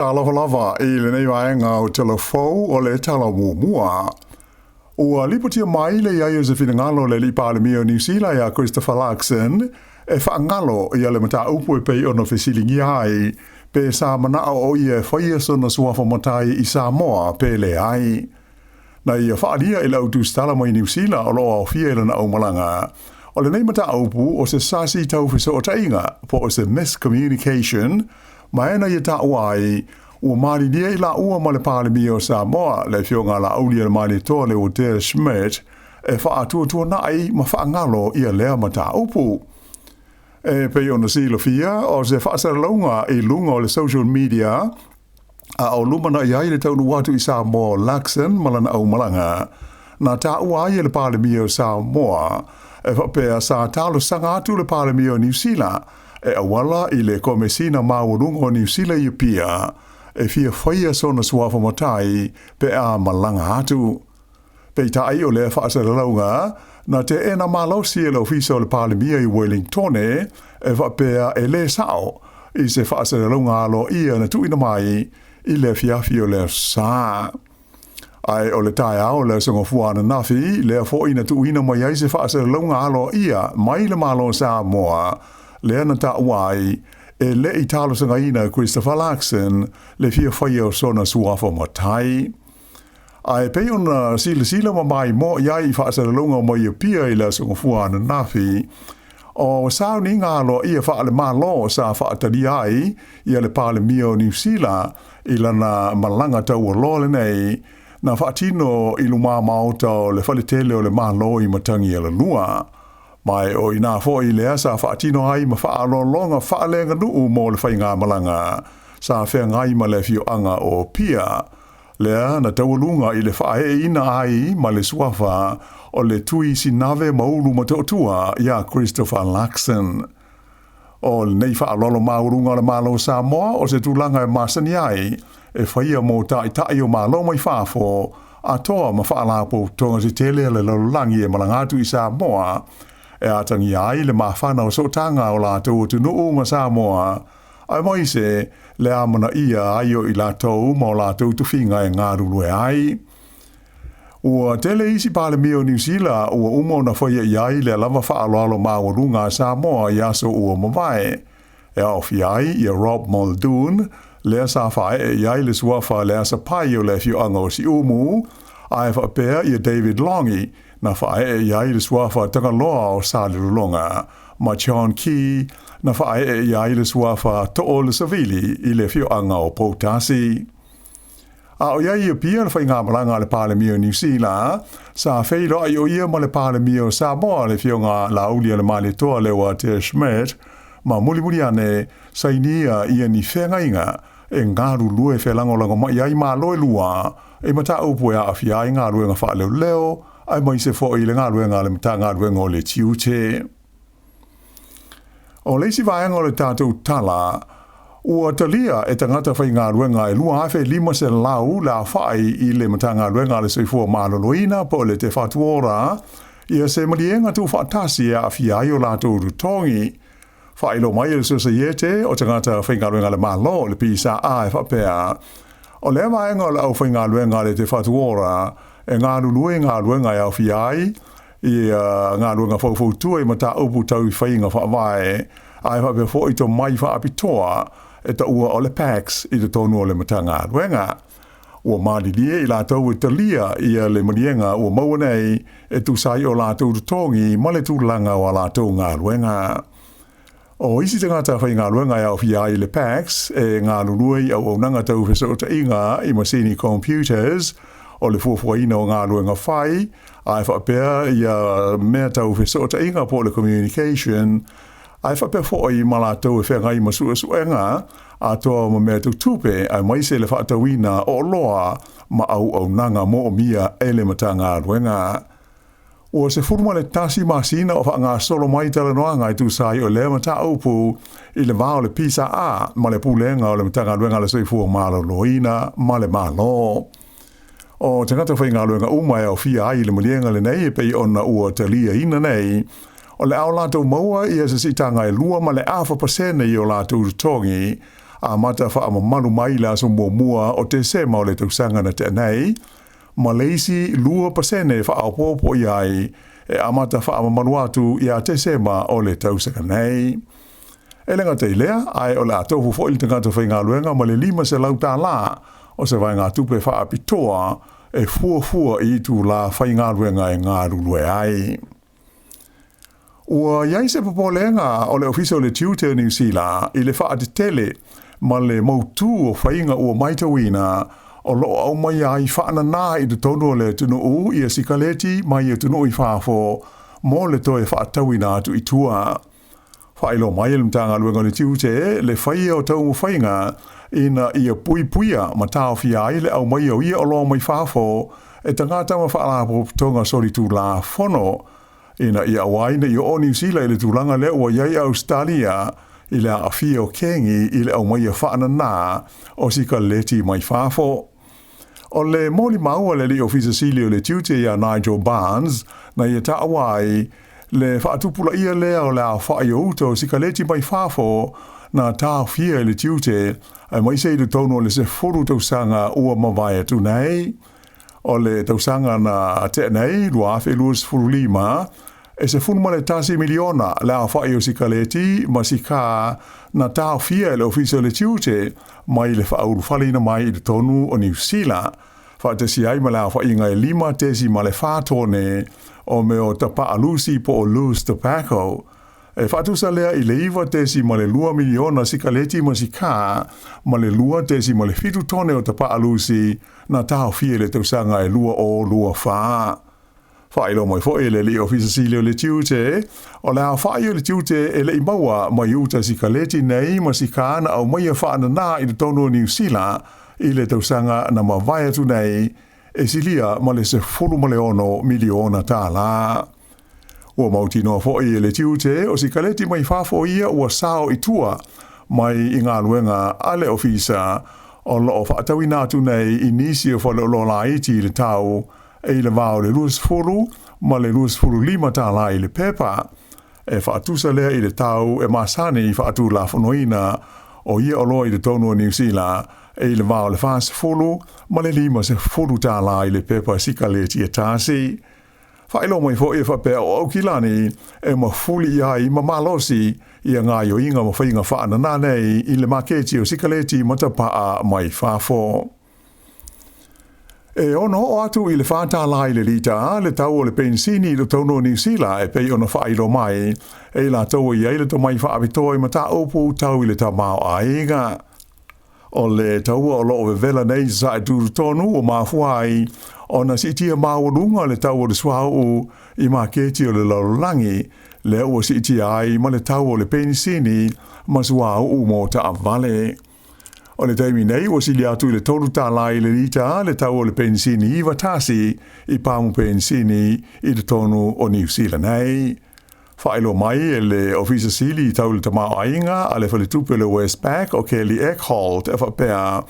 Alofa lava i lenei vaega o Tala Fou o le Tala Muamua. Ua lipotia mai le i ai o se finagalo o le Alii Palemia o Niu Sila ia Christopher Luxon e faagalo ia le mataupu e pei ona fesiligia ai pe sa manao o ia e faia sona suafa matai i Samoa pe leai. Na ia faaalia i le au tusitala mai Niu Sila o lo o aofia i lana aumalaga. O lenei mataupu o se sasi tau fesootaiga po o se miscommunication ma e na ia taua ai ua malilie i laua ma le Palemia o Samoa le Afioga ia Laaulialemalietoa Leuatea Schmidt e faatuatuanai ma faagalo ia lea mataupu. E pei ona silafia o se faasalalauga i luga o le social media a o lumanai ai le taunuu atu i Samoa o Luxon ma lana aumalaga, na taua ai e le Palemia o Samoa e faapea sa talosaga atu le Palemia o Niu Sila e auala i le Komesina Maualuga o Niu Sila i Apia e fia faia sona suafa matai pe a malaga atu. Peitai o lea faasalalauga na teena malosi e le Ofisa o le Palemia i Wellingtone e faapea e le sao i se faasalalauga aloaia na tuuina mai i le afiafi o le Aso Sa. Ae o le taeao o le Aso Gafua ananafi, lea foi na tuuina mai ai se faasalalauga aloaia mai le Malo o Samoa, lea na taua ai e le i talosagaina e Christopher Luxon le fia faia o sona suafa matai. Ae pei ona silasila ma maimoa i ai i faasalalauga mai Apia i le Aso Gafua ananafi, o sauniga aloaia faale-Malo sa faatalia ai ia le Palemia o Niu Sila i lana malaga taualoa lenei na faatino i lumā maota o le Faletele o le Malo i Matagialalua. Ma e o inā foi lea sa faatino ai ma faaaloaloga faaleaganuu mo le faigamalaga sa feagai ma le afioaga o Apia, lea na taualuga i le faaeeina ai ma le suafa o le Tui Sinave Maulu Matootua ia Christopher Luxon. O lenei faaaloalo maualuga o le Malo o Samoa o se tulaga e masani ai e faia mo taitai o Malo mai fafo atoa ma faalapotopotoga tetele a le lalolagi e malaga atu i Samoa e atagia ai le mafana o sootaga o latou atunuu ma Samoa aemaise le amanaia ai o i latou ma o latou tofiga e galulue ai. Ua tele isi Palemia o Niu Sila ua uma ona faia i ai lea lava faaaloalo maualuga a Samoa i aso ua mavae, e aofia ai ia Rob Muldoon, lea sa faaee i ai le suafa Leasa Pai o le afioaga o Siumu, ae faapea ia David Lange, na faaee i ai le suafa Tagaloa o Salelologa, ma John Key, na faaee i ai le suafa Too le Savili i le afioaga o Poutasi. A o i ai i Apia le faigamalaga a le Palemia o Niu Sila, sa feiloai o ia ma le Palemia o Samoa le Afioga Laaulialemalietoa Leuatea Schmidt, ma mulimuli ane sainia ia ni feagaiga e galulue felagolagomai ai Malo e lua i mataupu e aafia ai galuega faaleoleo aemaise foi le galuega a le Matagaluega o le Tiute. O le isi vaega o le tatou tala, ua talia e tagata faigaluega e 2,500 le aofai i le Matagaluega a le Soifua Maloloina po o le Te Whatu Ora ia se maliega tuufaatasi e aafia ai o latou totogi. Faailoa mai e le Sosaiete o Tagata Faigaluega a le Malo, le PSA, e faapea, o lea vaega o le aufaigaluega a le Te Whatu Ora e galulue i galuega e aofia ai i galuega faufautua i mataupu tau i faiga faavae, ae faapea foi tomai faapitoa e taua o le PACS i totonu o le Matagaluega. Ua malilie i latou e talia ia le maliega ua maua nei e tusa ai o latou totogi ma le tulaga o a latou galuega. O isi tagata faigaluega e aofia ai le PACS e galulue i auaunaga tau fesootaiga i masini computers, o le fuafuaina o galuega fai, ae faapea ia mea tau fesootaiga po o le communication, ae faapea foi ma latou e feagai ma suesuega atoa ma mea tau tupe aemaise le faatauina o oloa ma auaunaga moomia e le Matagaluega. Ua 11 masina o faagasolo mai talanoaga e tusa ai o lea mataupu i le va o le PSA ma le Pulega o le Matagaluega a le Soifua Maloloina ma le Malo. O tagata faigaluega uma e aofia ai i le maliega lenei e pei ona ua taliaina nei, o le a o latou maua ia se siitaga e 2.5% i o latou totogi, amata faamamalu mai i le aso 1 o Tesema o le tausaga na tea nei, ma le isi 2% faaopoopo i ai e amata faamamalu atu ia Tesema o le tausaga nei. E le gata i lea, ae o le a tofu foi le tagata faigaluega ma le $500 o se vaegatupe faapitoa e fuafua i itulā faigaluega e galulue ai. Ua i ai se popolega o le Ofisa o le Tiute o Niu Sila i le faatetele ma le mautū o faiga ua matauina o lo o aumaia ai faananā i totonu o le atunuu ia sikaleti mai atunuu i fafo mo le toe faatauina atu i tua. Faailoa mai e le Matagaluega o le Tiute le faia o taumafaiga ina ia puipuia ma taofia ai le aumaia o ia oloa mai fafo e tagata ma faalapotopotoga solitulafono ina ia aua ai ne i oo Niu Sila i le tulaga lea ua i ai Ausetalia i le aafia o kegi i le aumaia faananā o sikaleti mai fafo. O le molimau a le alii Ofisa Sili o le Tiute ia Nigel Barnes na ia taua ai le faatupulaia lea o le aofai o uta o sikaleti mai fafo na taofia e le tiute aemaise i totonu o le 10 tausaga ua mavae atu nei. O le tausaga na tea nei, 2025, e 11 miliona le aofai o sikaleti ma sikā na taofia e le Ofisa o le Tiute mai le faaulufaleina mai i totonu o Niu Sila, faatasi ai ma le aofaiga e 5.4 tone o mea o tapaa lusi po o loose tobacco. E faatusa lea i le 9.2 miliona sikaleti ma sikā ma le 2.7 tone o tapaa lusi na taofia i le tausaga e 2024. Faailoa mai foi e le alii Ofisa Sili o le Tiute, o le aofai o le tiute e le i maua mai uta sikaleti nei ma sikā na aumaia faananā i totonu o Niu Sila i le tausaga na mavae atu nei, e silia ma le $16 miliona. Ua mautinoa foi e le tiute o sikaleti mai fafo ia ua sao i tua mai i galuega a le ofisa o lo o faatauina atu nei i nisi o faleoloa laiti i le tau e i le va o le 20 ma le $25 i le pepa. E faatusa lea i le tau e masani i faatulafonoina o ia oloa i totonu o Niu Sila e i le va o le 40 ma le $50 i le pepa sikaleti e tasi. Faailoa mai foi e faapea o Aukilani e mafuli i ai ma malosi ia gaoioiga ma faiga faananā nei i le maketi o sikaleti ma tapaa mai fafo. E ono oo atu i le $4 i le lita le tau o le penisini i totonu o Niu Sila e pei ona faailoa mai e i latou e i ai le tomai faapitoa i mataupu tau i le tamaoaiga. O le taua o lo o vevela nei i sasae tutotonu ua mafua ai ona siitia maualuga le tau o le suauu i maketi o le lalolagi, lea ua siitia ai ma le tau o le penisini ma suauu mo taavale. O le taimi nei ua sili atu i le $3 i le lita le tau o le penisini 91 i pamu penisini i totonu o Niu Sila nei. Faailoa mai e le Ofisa Sili tau le Tamaoaiga a le Faletupe o le Westpac o Kelly Eckhold e faapea,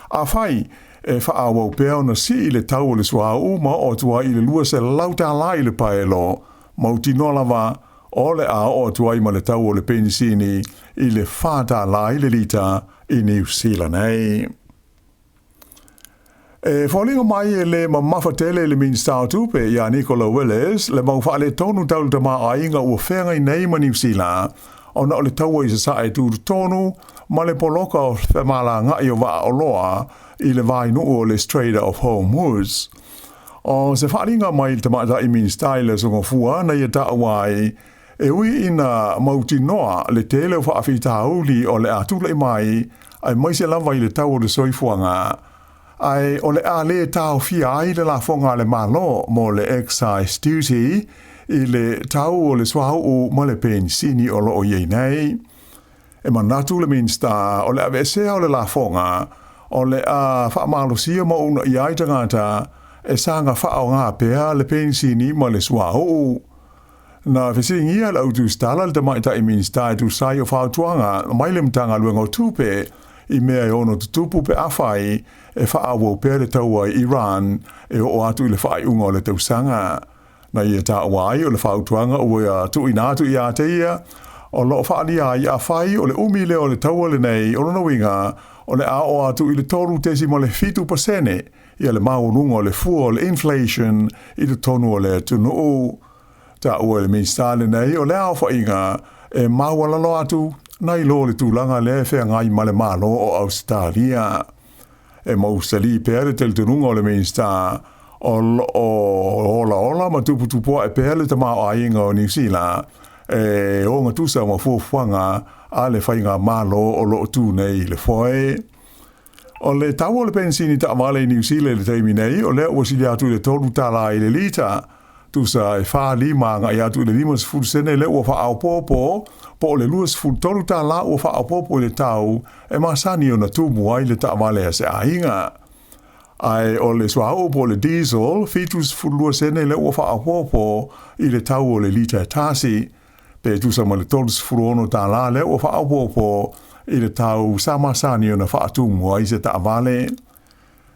afai e faaauau pea ona sii le tau o le suauu ma oo atu ai i le $200 i le paelo, mautinoa lava o le a oo atu ai ma le tau o le penisini i le $4 i le lita i Niu Sila nei. E foliga mai e le mamafa tele le Minisita o Tupe ia Nicola Willis le mau faaletonu tau le tamaoaiga ua feagai nei ma Niu Sila ona o le taua i sasae tutotonu ma le poloka o femalagaai o vaa oloa i le vainuu o le Strait of Hormuz. O se faaaliga mai le tamaitai Minisita i le Aso Gafua na ia taua ai e ui ina mautinoa le tele o faafitauli o le a tulai mai aemaise lava i le tau o le soifuaga, ae o le a le taofia ai le lafoga a le Malo mo le excise duty i le tau o le suauu ma le penisini o lo o i ai nei. E manatu le Minisita o le aveesea o le lafoga o le a faamalosia ma uunaia ai tagata e saga faaaoga pea le penisini ma le suauu. Na fesiligia e le autusitala le tamaitai Minisita e tusa ai o fautuaga mai le Matagaluega o Tupe i mea e ono tutupu pe afai e faaauau pea le taua i Iran e oo atu i le faaiuga o le tausaga. Na ia taua ai o le fautuaga ua tuuina atu ia te ia, O lo o faaalia ai, afai o le umi lea o le taua lenei, o lona uiga, o le a oo atu i le 3.7% ia le maualuga o le fua o le inflation i totonu o le atunuu. Taua e le Minisita lenei o lea aofaiga e maualalo atu nai lo le tulaga lea e feagai ma le Malo o Ausetalia. E mausali pea le talitonuga o le Minisita o lo o olaola ma tuputupuae pea le tamaoaiga o Niu Sila e ogatusa ma fuafuaga a le faigamalo o lo o tu nei i le foe. O le tau o le penisini taavale i Niu Sila i le taimi nei, o lea ua sili atu i le $3 i le lita, tusa e 45 agai atu i le 50 sene lea ua faaopoopo, po o le $23 ua faaopoopo i le tau e masani ona tumu ai le taavale a se aiga. Ae o le suauu po o le diesel, 72 sene lea ua faaopoopo i le tau o le lita e tasi, pe tusa ma le $36 lea ua faaopoopo i le tau sa masani ona faatumu ai se taavale.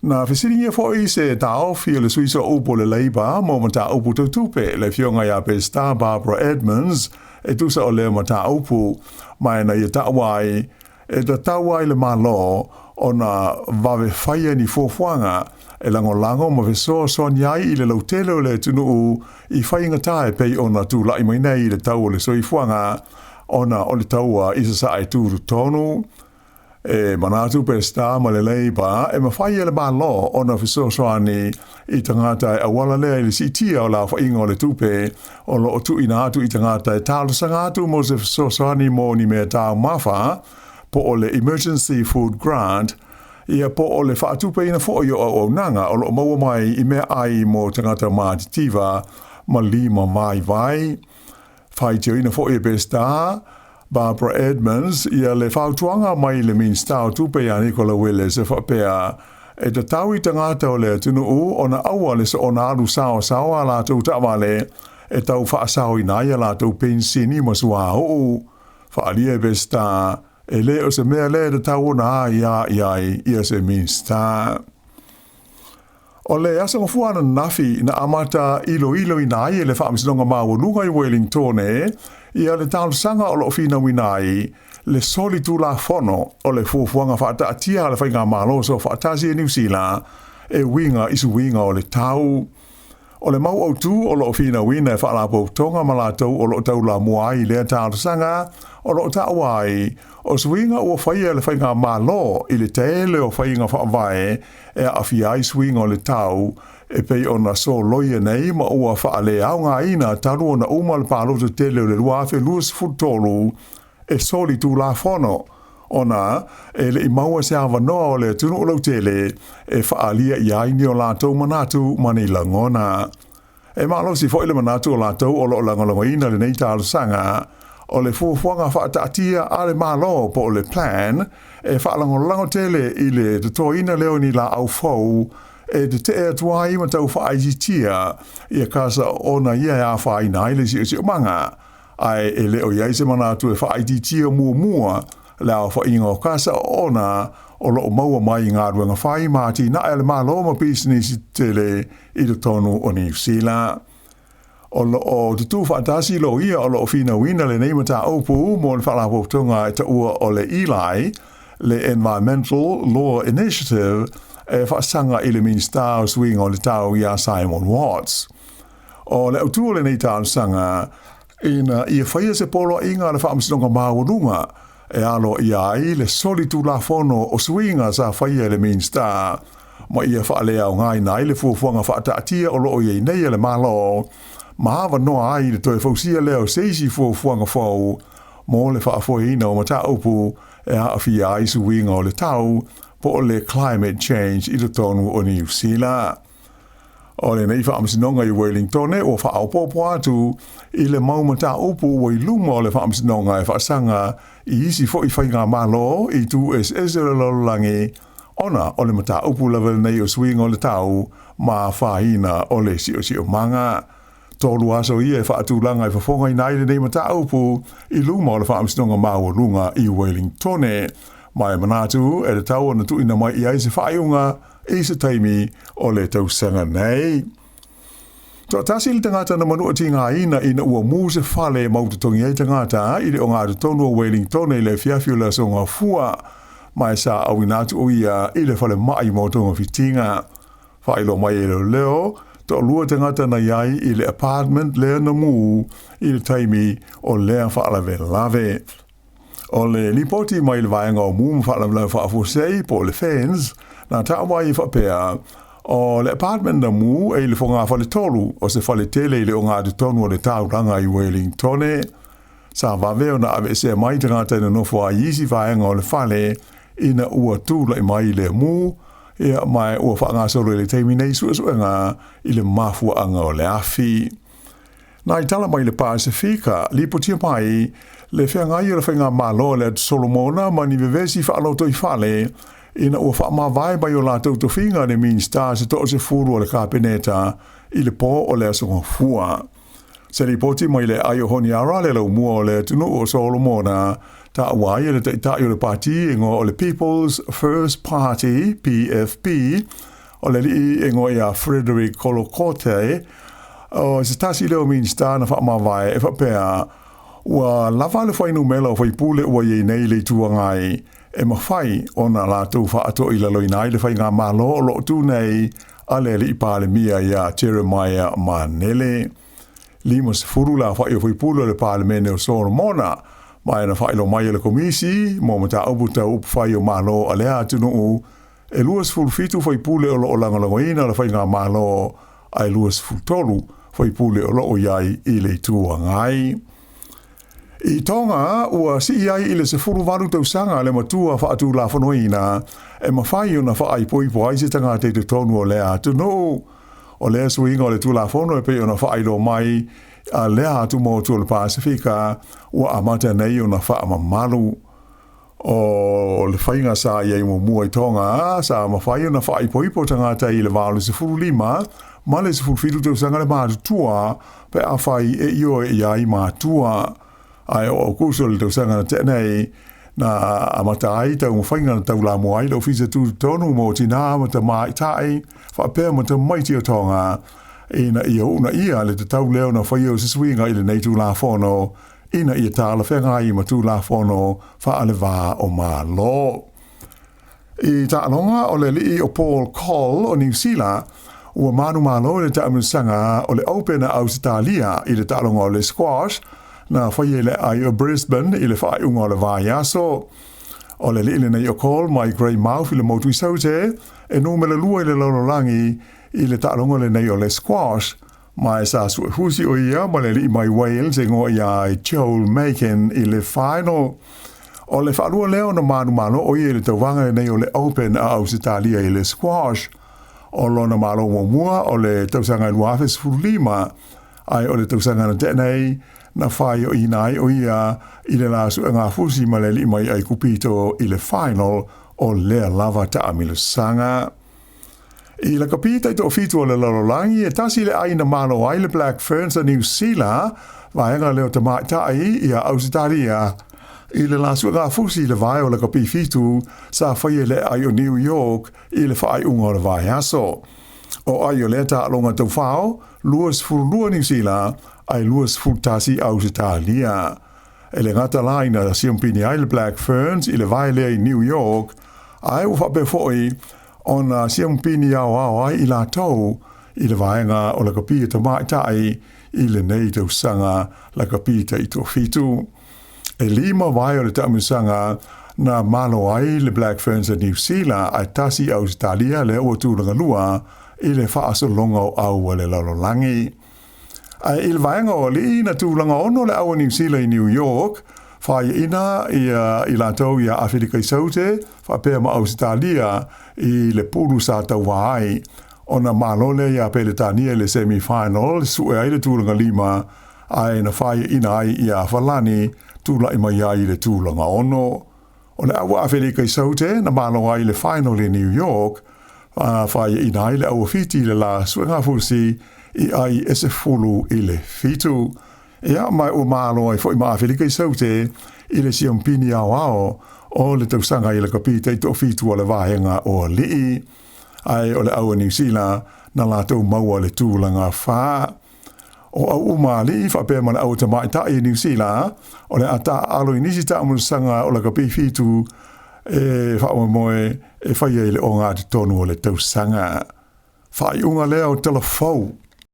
Na fesiligia foi se taofi o le sui sooupu o le Labour mo mataupu tau tupe, le afioga ia Pesita Barbara Edmonds, e tusa o lea mataupu, ma na ia taua ai, e tatau ai le Malo ona vave faia ni fuafuaga e lagolago ma fesoasoani ai i le lautele o le atunuu i faigata e pei ona tulai mai nei i le tau o le soifuaga ona o le taua i Sasae tutotonu. E manatu Pesita ma le Labour e mafai e le Malo ona fesoasoani i tagata e auala lea i le siitia o le aofaiga o le tupe o lo o tuuina atu i tagata e talosaga atu mo se fesoasoani mo ni mea taumafa, po o le Emergency Food Grant, ia po o le faatupeina foi o auaunaga o lo o maua mai i meaai mo tagata matitiva ma lima vaivai. Faitioina foi e Pesita Barbara Edmonds ia le fautuaga mai le Minisita o Tupe ia Nicola Willis e faapea, e tatau i tagata o le atunuu ona aua le soona alu saosaoa a latou taavale e tau faasaoina ai a latou penisini ma suauu. Faaalia e Pesita, e le o se mea lea e tatau ona aia i ai ia se Minisita. O le aso Gafua ananafi na amata iloiloina ai e le Faamasinoga Maualuga i Wellingtone ia le talosaga o lo o finauina ai le soli tulafono o le fuafuaga faataatia a le Faigamalo Soofaatasi e Niu Sila e uiga i suiga o le tau. O le mau autu o lo o finauina e Faalapotopotoga ma latou o lo o taulamua ai i lea talosaga, o lo o taua ai, o suiga ua faia e le Faigamalo i le tele o faiga faavae e aafia ai suiga o le tau e pei ona soloia nei ma ua faaleaogaina talu ona uma le palota tele o le 2023 e soli tulafono ona e le i maua se avanoa o le atunuu lautele e faaalia i ai ni o latou manatu ma ni lagona. E malosi foi le manatu o latou o lo o lagolagoina lenei talosaga, o le fuafuaga faataatia a le Malo po o le Plan e faalagolago tele i le totoina lea o ni laau fou e tetee atu ai ma tau faaitiitia ia kasa ona ia e afaina ai le siosiomaga, ae e le o i ai se manatu e faaitiitia muamua le aofaiga o kasa oona o lo o maua mai i galuega fai ma atinae a le Malo ma pisinisi tetele i totonu o Niu Sila. O lo o tutū faatasi loia o lo o finauina lenei mataupu mo le Faalapotopotoga e taua o le ELI, le Environmental Law Initiative, e faasaga i le Minisita o Suiga o le Tau ia Simon Watts. O le autu o lenei talosaga, ina ia faia se poloaiga a le Faamasinoga Maualuga e aloaia ai le soli tulafono o suiga sa faia e le Minisita ma ia faaleaogaina ai le fuafuaga faataatia o lo o i ai nei a le Malo ma avanoa ai le toe fausia lea o se isi fuafuaga fou mo le faafoeina o mataupu e aafia ai suiga o le tau po o le climate change i totonu o Niu Sila. O lenei faamasinoga i Wellingtone ua faaopoopo atu i le mau mataupu ua i luma o le faamasinoga e faasaga i isi foi faigamalo i itu eseese o le lalolagi ona o le mataupu lava lenei o suiga o le tau ma afaina o le siosiomaga. Tolu aso ia e faatulaga e fofogaina ai lenei mataupu i luma o le Faamasinoga Maualuga i Wellingtone, ma e manatu e tatau ona tuuina mai i ai se faaiuga i se taimi o le tausaga nei. Toatasi le tagata na manuʻatigaina ina ua mu se fale e mautotogi ai tagata i le ogatotonu o Wellingtone i le afiafi o le Aso Gafua, ma e sa auina atu o ia i le falemai mo togafitiga. Faailoa mai e leoleo, toalua tagata na i ai i le apartment lea na mu i le taimi o lea faalavelave. O le lipoti mai le Vaega o Mu ma Faalavelave Faafuasei po o le FENS, na taua ai e faapea, o le apartment na mu e i le fogafaletolu o se fale tele i le ogatotonu o le taulaga i Wellingtone. Sa vave ona aveesea mai tagata e nonofo ai i isi vaega o le fale ina ua tulai mai lea mu, ia, ma ua faagasolo i le taimi nei suesuega i le mafuaaga o le afi. Na i tala mai le Pasefika, lipotia mai le feagai o le faigamalo a le Atu Solomona ma ni vevesi faalotoifale ina ua faamavae mai o latou tofiga le Minisita se toasefulu o le Kapeneta i le pō o le Aso Gafua. Se lipoti mai le aai o Honiara le laumua o le atunuu o Solomona, taua ai e le taitai o le pati e igoa o le People's First Party, PFP, o le alii e igoa ia Frederick Kolokote, o se tasi lea o Minisita na faamavae e faapea, ua lava le fuainumela o faipule ua i ai nei le Itu Agai e mafai ona latou faatoilaloina ai le faigamalo o lo o tu nei a le alii Palemia ia Jeremiah Manele. 50 le aofai o faipule o le Palemene o Solomona, ma e na faailoa mai e le Komisi mo Mataupu Tau Upufai o Malo a lea atunuu, e 27 faipule o lo o lagolagoina le faigamalo ae 23 faipule o lo o i ai i le Itu Agai. I Tonga, ua sii ai i le 18 tausaga le matua faatulafonoina e mafai ona faaipoipo ai se tagata i totonu o lea atunuu. O lea suiga o le Tulafono e pei ona faailoa mai a lea atumotu o le Pasefika ua amata nei ona faamamalu. O le faiga sa i ai muamua i Tonga, sa mafai ona faaipoipo tagata i le 85 ma le 17 tausaga le matutua pe afai e ioe i ai matua. Ae o Aukuso le tausaga na tea nei, na amata ai taumafaiga na taulamua ai le Ofisa Tutotonu mo Tinā ma Tamaitai faapea ma Tamaiti o Tonga ina ia uunaia le tatau lea ona faia o se suiga i lenei Tulafono ina ia talafeagai ma Tulafono faale-va o Malo. I taaloga o le alii o Paul Coll o Niu Sila, ua manumalo i le taamilosaga o le Open a Ausetalia i le taaloga o le squash na faia i le aai o Brisbane i le faaiuga o le vaiaso. O le alii lenei o Coll mai Greymouth i le motu i Saute, e numera lua i le lalolagi i le taaloga lenei o le squash, ma e sa suefusi o ia ma le alii mai Wales e igoa ia Joel Makin i le final. O le faalua lea ona manumalo o ia i le tauvaga lenei o le Open a Ausetalia i le squash. O lona malo muamua o le tausaga e 2015, ae o le tausaga na tea nei na faioina ai o ia i le la suegafusi ma le alii mai Aikupito i le final o lea lava taamilosaga. I lakapi taitoafitu o le lalolagi, e tasi le ai na malo ai le Black Ferns a Niu Sila, vaega lea o tamaitai ia Ausetalia, i le la suegafusi i le vae o lakapi fitu sa faia i le aai o New York i le faaiuga o le vaiaso. O ai o lea taaloga taufao, 22 Niu Sila ae 21 Ausetalia. E le gata la ina siampini ai le Black Ferns i le vae lea i New York, ae ua faapea foi ona siampini aoao ai i latou i le vaega o lakapi tamaitai i lenei tausaga lakapi taitoafitu. E lima vae o le taamilosaga na malo ai le Black Ferns a Niu Sila ae tasi Ausetalia lea ua tulaga lua i le faasologa o au a le lalolagi. Ae i le vaega o alii na tulaga ono le au a Niu Sila i New York, faiaina ia i latou ia Afelika i Saute faapea ma Ausetalia i le pulu sa tauva ai. Ona malo lea ia Peletania i le semi-final, sue ai le tulaga lima, ae na faiaina ai ia Falani tulai mai ai i le tulaga ono. O le au a Afelika i Saute na malo ai i le final i New York, a faiaina ai le au a Fiti i le la suegafusi i ai e 17. Ia, ma ua malo ai foi ma Afelika i Saute i le siampini aoao o le tausaga i le kapi taitoafitu o le vaega o alii. Ae o le au a Niu Sila na latou maua le tulaga fa. O au uma alii faapea ma le au tamaitai i Niu Sila, o le a taaalo i nisi taamilosaga o lakapi 7 e faamoemoe e faia i le ogatotonu o le tausaga. Faaiuga lea o Tala Fou.